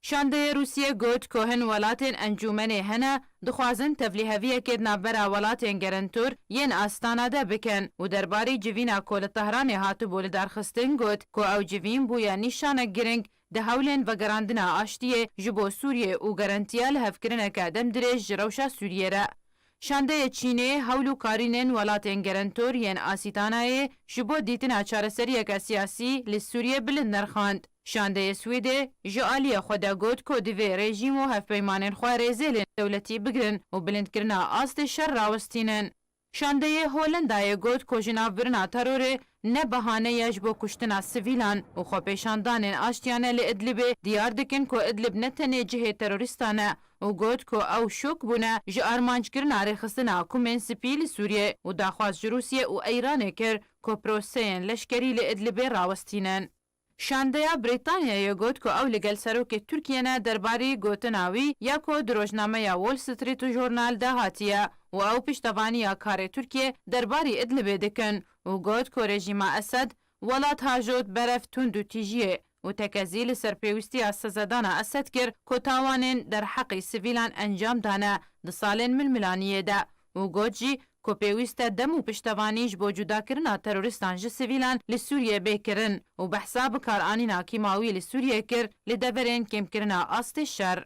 Şandeyê Rûsiyê got ku hin welatên encûmenê hene dixwazin tevlîheviyekê di navbera welatên gerentor yên astana de bikin û derbarî civîna ku li Tehranê hatibû lidarxistin got ku ew civîn bûye nîşanek giring di hewlên vegerandina aştiyê ji bo Sûriyê û garantiya lihevkirineke demdirêj ji rewşa Sûriyê re. Şandeyê Çînê hewl û karînên welatên gerentor yên Asîtanayê ji bo dîtina çareseriyeke siyasî li Sûriyê bilind nirxand. Şandeyê Swêdê ji aliyê xwe de got ku divê rejîm û hevpeymanên xwe rêzêlên dewletî bigirin û bilindkirina astê şer rawestînin. Şandeyê Holendayê got ku jinavbirina terorê ne behane ye ji bo kuştina sivîlan û xwepêşandanên aştiyane li Idlibê diyar dikin ku Idlib ne tenê cihê terorîstan e û got ku ew şok bûne ji armanckirina rêxistina Kumên Spî li Sûriyê û daxwaz ji Rûsiyê û Îranê kir ku proseyên leşkerî li Idlibê rawestînin. Şandeya Brîtanyayê got ku ew li gel serokê Tirkiyê ne derbarî gotina wî ya ku di rojnameya Wall Street Journal de hatiye û ew piştevaniya karê Tirkiyê derbarî Idlibê dikin û got ku rejîma Esed welat hajot berev tund û tîjiyê û tekezî li ser pêwîstiya sezedana Esed kir ku tawanên derheqî sivîlan encam dane di salên milmilaniyê de û got jî ku pêwîst e dem û piştevanî ji bo cudakirina terorîstan ji sivîlan li Sûriyê bê kirin û behsa bikaranîna kîmawî li Sûriyê kir li deverên kêmkirina astê şer.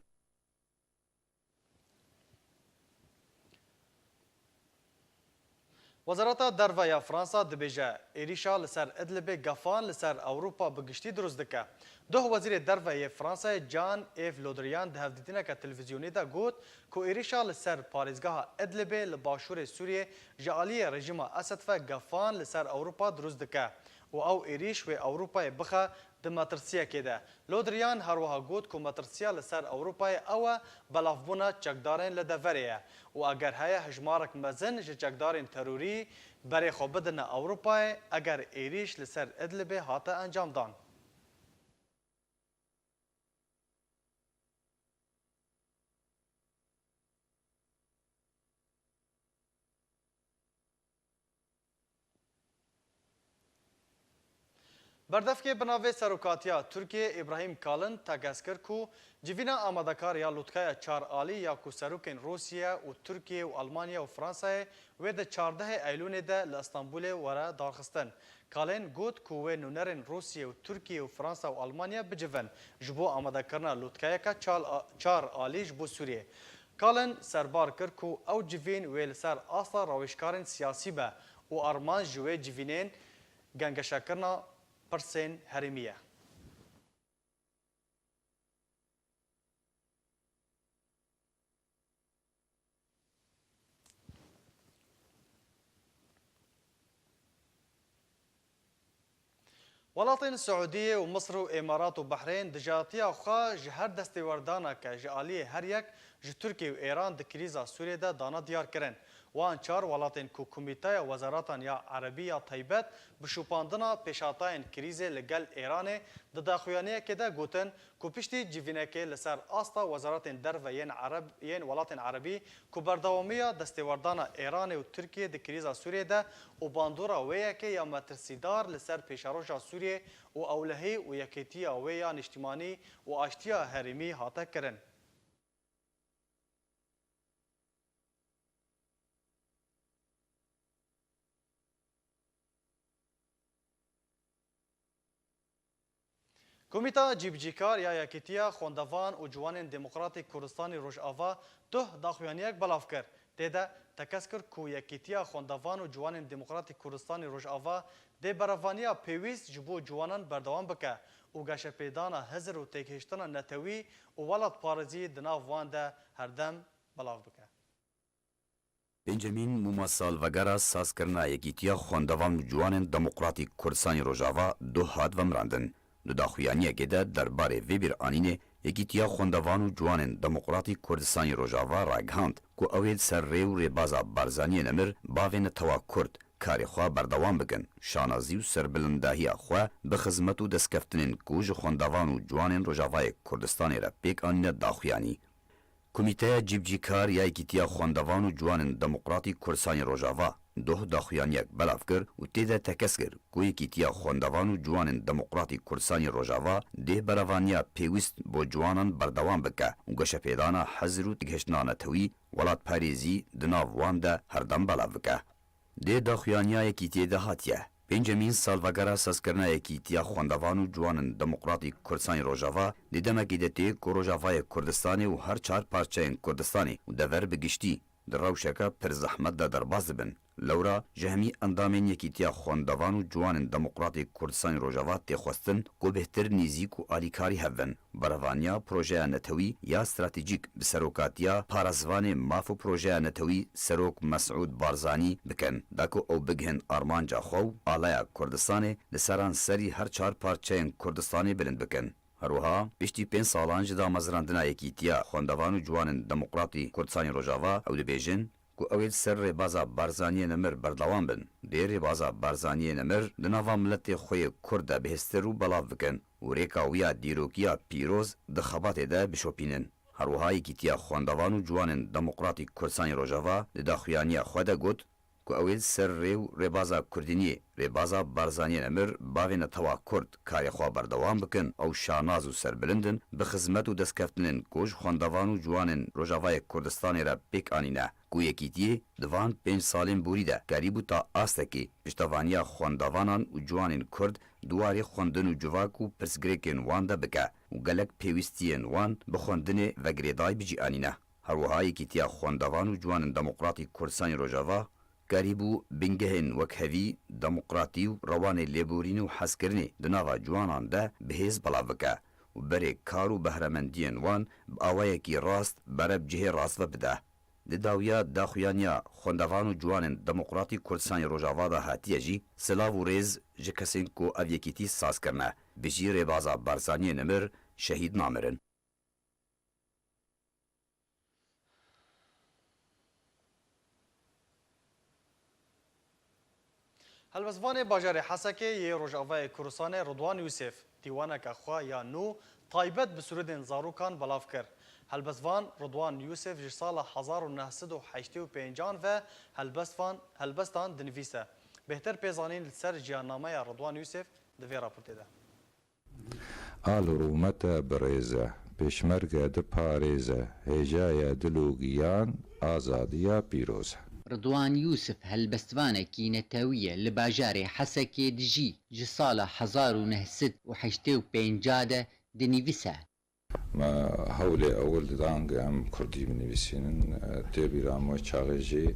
Wezareta Derve ya Fransa dibêje, êrîşa li ser Idlibê gefan li ser Ewropa bi giştî dirust dike. Duh Wezîrê Derve yê Fransayê Jean-Yves Le Drian di hevdîtineke televîzyonî de got ku êrîşa li ser parêzgeha Idlibê li başûrê Sûriyê ji aliyê rejîma Esed ve gefan li ser Ewropa dirust dike û ew êrîş wê Ewropayê bixe di metirsiyekê de. Le Drian her wiha got ku metirsiya li ser Ewropayê ew e belavbûna çekdarên li deverê ye û eger heye hejmarek mezin ji çekdarên terorî berê xwe bidine Ewropayê eger êrîş li ser Idlibê hate encamdan. Berdevkê bi navê Serokatiya Tirkiyê Îbrahîm Kalin tekez kir ku civîna amadekar ya Lûtkaya Çar Alî ya ku serokên Rûsya û Tirkiye û Almanya û Fransayê wê di çardehê Eylûnê de li Stenbolê were darxistin. Kalên got ku wê nûnerên Rûsiyê û Tirkiye û Fransa û Almanya bicivin ji bo amadekirina lûtkeyeke çal a, çar alî ji bo Sûriyê. Kalên serbar kir ku ew civîn wê li ser asta rawêjkarên siyasî be û armanc ji wê civînên gengeşekirina pirsên herêmî ye. Welatên Siûdiyê û Misir û Îmarat û Behrên dijatiya xwe ji her destêwerdaneke ji aliyê her yek ji Tirkiye û Êran di krîza Sûriyê de dane diyar kirin. Wan çar welatên ku Komîteya Wezaratan ya Erebî ya Taybet bi şopandina pêşhatayên krîzê li gel Êranê di daxuyaniyekê de gotin ku piştî civînekê li ser asta Wezaretên Derve yên Ereb, yên Welatên Erebî ku berdewamiya destêwerdana Êranê û Tirkiyê di krîza Sûriyê de û bandora wê yekê ya metirsîdar li ser pêşeroja Sûriyê û ewlehî û yekêtiya wê ya niştimanî û aştiya herêmî hate kirin. Komîta Cîbicîkar ya Yekîtiya Xwendevan û Ciwanên Demokratîk Kurdistanê Rojava duh daxuyaniyek belav kir. Tê de tekez kir ku Yekîtiya Xwendevan û Ciwanên Demokratîk Kurdistanê Rojava dê berevaniya pêwîst ji bo ciwanan berdewam bike û geşepêdana hizir û têgihiştina netewî û welatparêzî di nav wan de herdem belav bike. Pêncemîn mûma salvegera sazkirina Yekîtiya Xwendevan û Ciwanên Demokratîk Kurdistanê Rojava duh hat vemirandin. Di daxuyaniyekê de derbarê vê bîranînê Yekîtiya Xwendevan û Ciwanên Demokratîk Kurdistanê Rojava ragihand ku ew ê li ser rê û rêbaza Barzaniyê Nemir bavê netewa Kurd karê xwe berdewam bikin, şanazî û serbilindahiya xwe bi xizmet û destkeftinên ku ji xwendevan û ciwanên Rojavayê Kurdistanê re pêk anîne daxuyanî. Komîteya Cîbicîkar ya Yekîtiya Xwendevan û Ciwanên Demokratîk Kurdistanê Rojava duh daxuyaniyek belav kir û tê de tekez kir ku Yekîtiya Xwendevan û Ciwanên Demokratîk Kurdistanê Rojava dê berevaniya pêwîst bo ciwanan berdewam bike û geşepêdana hizir û têgihiştina netewî, welatparêzî di nav wan de herdem belav bike. Dê daxuyaniya Yekîtiyê de hatiye. Pêncemîn salvegera sazkirina Yekîtiya Xwendevan û Ciwanên Demokratîk Kurdistanê Rojava di demekê de tê ku Rojavayê Kurdistanê û her çar parçeyên Kurdistanê û dever bi giştî di rewşeke pir zehmet de derbas dibin. Lewra ji hemî endamên Yekîtiya Xwendevan û Ciwanên Demokratîk Kurdistanê Rojava tê xwestin ku bêhtir nêzîk û alîkarî hev bin. Berevaniya projeya netewî ya stratejîk bi serokatiya parêzvanê maf û projeya netewî Serok Mesûd Barzanî bikin, da ku ew bigihin armanca xwe û alaya Kurdistanê li seranserî her çar parçeyên Kurdistanê bilind bikin. Her wiha, piştî pênc salan ji damezrandina Yekîtiya Xwendevan û Ciwanên Demokratî Kurdistanê Rojava, ew dibêjin, ku ew ê li ser rêbaza Barzaniyê Nemir berdewam bin. Dê rêbaza Barzaniyê Nemir di nava miletê xwe yê Kurd de bihêztir û belav bikin û rêka wî ya dîrokiya pîroz di xebatê de bişopînin. Her wiha Yekîtiya Xwendevan û Ciwanên Demokratîk Kurdistanê Rojava di daxuyaniya xwe de got ku ew ê li ser rê û rêbaza Kurdîniyê, rêbaza Barzaniyê Nemir, bavê netewa Kurd karê xwe berdewam bikin, ew şanaz û serbilind in bi xizmet û destkeftinên ku ji xwendevan û ciwanên Rojavayê Kurdistanê re pêk anîne. Ku Yekîtiyê di van pênc salên borî de kerîbû ta astekî piştevaniya xwendavanan û ciwanên Kurd di warê xwendin û civak û pirsgirêkên wan de bike û gelek pêwîstiyên wan bi xwendinê ve girêdayî bi cî anîne. Her wiha Yekîtiya Xwendevan û Ciwanên Demokratîk Kurdistanê Rojava kerîbû bingehên wek hevî, demokratî û rewanê lêborînê û hezkirinê di nava ciwanan de bi hêz belav bike û berê kar û behremendiyên wan bi awayekî rast bere bi cihê rast ve bide. Di dawiya daxuyaniya xwendevan û ciwanên Demokratîk Kurdistanê Rojava de hatiye jî, silav û rêz ji kesên ku ev yekîtî saz kirine, bijî rêbaza Barzaniyê Nemir, şehîd namirin. Helbestvanê bajarê Hesekê yê Rojavayê Kurdistanê Ridwan Yûsif dîwaneke xwe ya nû taybet bi sûrûdên zarokan belav kir. Helbestvan Ridwan Yûsif ji sala hezar û neh sed û heştê û pêncan ve helbestvan, helbestan dinivîse. Bêhtir pê zanîn li ser jiyannameya Ridwan Yûsif di vê raportê de. Al rûmete birêze, pêşmerge diparêze, hêjaya dil û giyan, azadiya pîroz e. Ridwan Yûsif helbestvanekî netewî ye, li bajarê Hesekê dijî, ji sala hezar û neh sed û heştê û pênc de dinivîse. Me hewlê ewil didan ku em kurdî binivîsînin, tê bîra me wê çaxê jî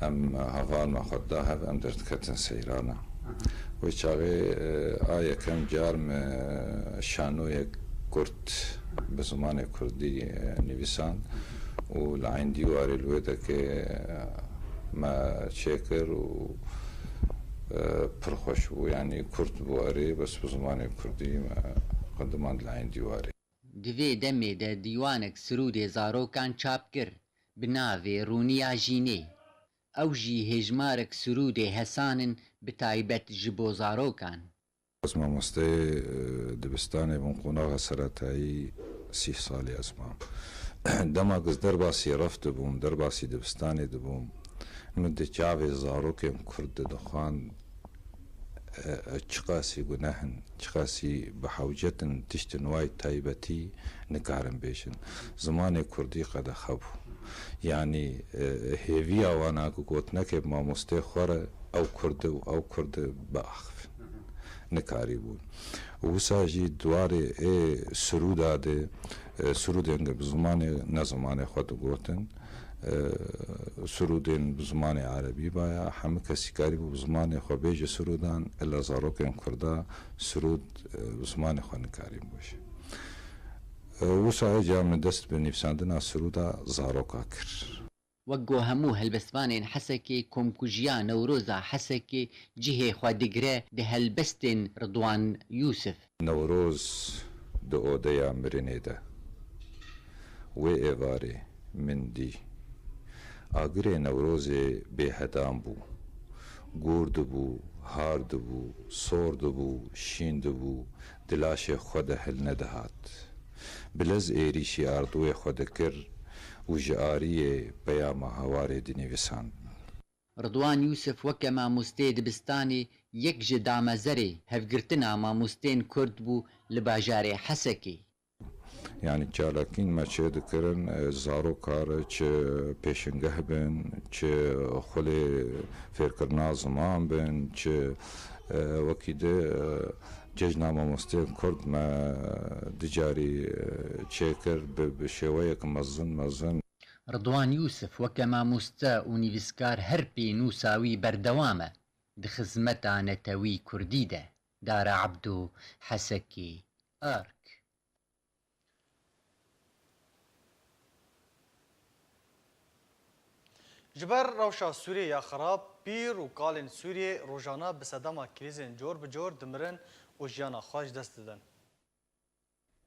em hevalna xwe da hev em derdiketin seyrana. Wê çaxê, e, a yekem car me şanoyek kurt bi zimanê kurdî, e, nivîsand û li eyn dîwarê li wê dekê, e, me çêkir û, Pir xweş bû, yanî kurt bû erê, bes bi zimanê kurdî me xwe dimand li eyndî warê. Di vê demê de dîwanek sirûdê zarokan çap kir, bi navê Rûniya Jînê. Ew jî hêjmarek sirûdê hesan in, bi taybet ji bo zarokan. Ez mamosteyê dibistanê bûm, qonaxa seretayî sîh salî ez mam. Dema ku ez derbasî ref dibûm, derbasî dibistanê dibûm, min di çavê zarokên kurd de dixwand, çiqasî guneh in, çiqasî bi hewcet in, tiştin wayî taybetî nikarin bêjin. Zimanê kurdî qedexe bû. Yanî hêviya wan a ku gotinekê bi mamosteyê xwe re ew kurd e û ew kurd e biaxivin. Nikarîbûn. Û wisa jî di warê ê sirûda de, sirûdên ku bi zimanê, ne zimanê xwe digotin, sirûdên bi zimanê erebî baya, hemû kesî karîbû bi zimanê xwe bêje sirûdan, illa zarokên kurda sirûd bi zimanê xwe nikarîn bêje. Wisa êca min dest bi nivîsandina sirûda zaroka kir. Wek ku hemû helbestvanên Hesekê, komkujiya Newroza Hesekê cihê xwe digire di helbestên Ridwan Yûsif. Newroz di odeya mirinê de. Wê êvarê min dî. Agirê Newrozê bêhedan bû. Gûr dibû, har dibû, sor dibû, şîn dibû, di laşê xwe de hilnedihat. Bi lez êrîşî ardûyê xwe dikir û ji ariyê peyama hewarê dinivîsand. Ridwan Yûsif weke mamosteyê dibistanê yek ji damezerê hevgirtina mamosteyên kurd bû li bajarê Hesekê. Yanî çalakîn me çêdikirin, e, zaroka re çi pêşingeh bin, çi xulê fêrkirina ziman bin, çi, e, wekî di, e, cejna mamosteyên kurd me dicarî, e, çêkir bi, bi şêweyek mezin mezin. Ridwan Yûsif weke mamoste û nivîskar her pênûsa wî berdewam e di xizmeta netewî kurdî de. Dara Ebdo, Hesekê, Ark. Ji ber rewşa Sûriyê ya xerab, pîr û kalên Sûriyê rojane bi sedema krîzên cor bi cor dimirin û jiyana xwe ji dest didin.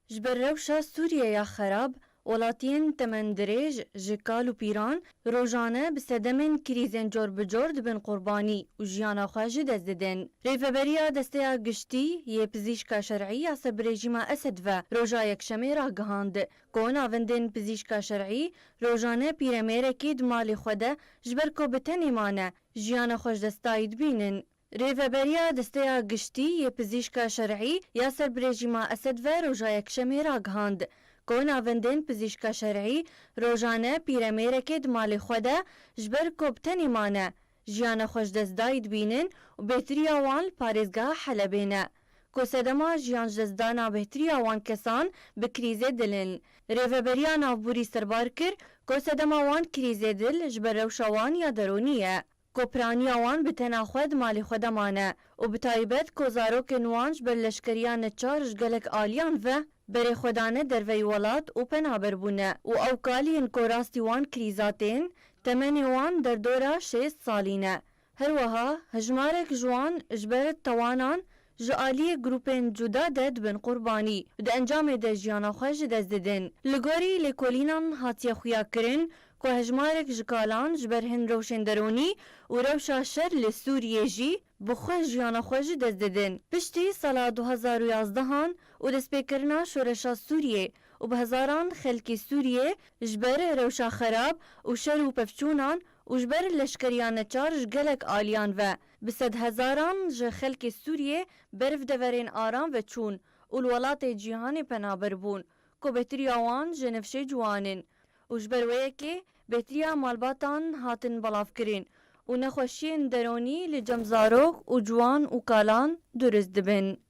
Ji ber rewşa Sûriyê ya xerab, welatiyên temendirêj ji kal û pîran rojane bi sedemên krîzên cor bi cor dibin qurbanî û jiyana xwe ji dest didin. Rêveberiya Desteya Giştî yê Pizîşka Şer'î ya ser bi rejîma Esed ve roja Yekşemê ragihand, ku navendên Pizîşka Şer'î rojane pîremêrekê di malê xwe de ji ber ku bi tenê mane, jiyana xwe ji dest dayî dibînin. Rêveberiya Desteya Giştî yê Pizîşka Şer'î ya ser bi rejîma Esed ve roja Yekşemê ragihand, ku navendên Pizîşka Şer'î rojane pîremêrekê di malê xwe de ji ber ku bi tenê mane, jiyana xwe ji dest dayî dibînin û bêhtriya wan li parêzgeha Helebê ne, ku sedema jiyan ji destdana bêhtriya wan kesan bi krîzê dil in. Rêveberiya navborî serbar kir ku sedema wan krîzê dil ji ber rewşa wan ya deronî ye. Ku piraniya wan bi tena xwe di malê xwe de mane û bi taybet ku zarokên wan ji ber leşkeriya neçar ji gelek aliyan ve berê xwe dane derveyî welat û penaber bûne û ew kaliyên ku rastî wan krîza tên, temenê wan derdora şêst salî ne. Her wiha hejmarek ji wan ji ber tawanan ji aliyê grûpên cuda de dibin qurbanî û di encamê de jiyana xwe ji dest didin. Li gorî lêkolînan hatiye xuyakirin ku hejmarek ji kalan ji ber hin rewşên deronî û rewşa şer li Sûriyê jî bi xwe jiyana xwe ji dest didin. Piştî sala du hezar û yazdehan û destpêkirina şoreşa Sûriyê û bi hezaran xelkê Sûriyê ji ber rewşa xerab û şer û pevçûnan û ji ber leşkeriya neçar ji gelek aliyan ve bi sedhezaran ji xelkê Sûriyê berf deverên aram ve çûn û li welatê cîhanê penaber bûn ku bêhtriya wan ji nifşê ciwan in û ji ber wê yekê bêhtriya malbatan hatin belavkirin û nexweşiyên deronî li cem zarok û ciwan û kalan durist dibin.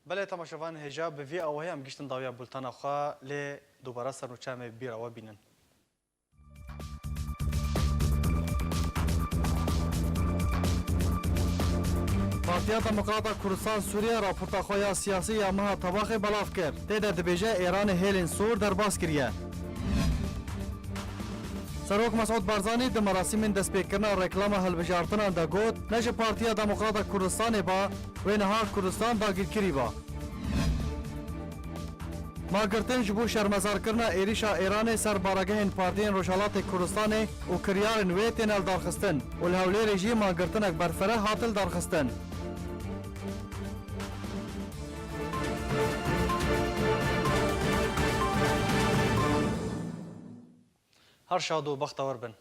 Belê temaşevan, hêja bi vî awahî em giştin dawiya bultena xwe, lê dubara sernûçeya me bi bîra we bînin. Partiya Demokrata Kurdistan Sûriye raporta xwe ya siyasî ya meha Tebaxê belav kir. Tê de dibêje Êranê hêlên sor derbas kiriye. Serok Mesûd Barzanî di merasîmên destpêkirina reklama hilbijartinan de got, ne ji Partiya Demokrata Kurdistanê ba, wê niha Kurdistan dagîrkirî ba. Mangirtin ji bo şermezarkirina êrîşa Îranê ser baregehên partiyên Rojhelatê Kurdistanê û kiryarên wê têne lidarxistin û li Hewlêrê jî mangirtinek berfireh hat lidarxistin. Her şad û bextewar bin.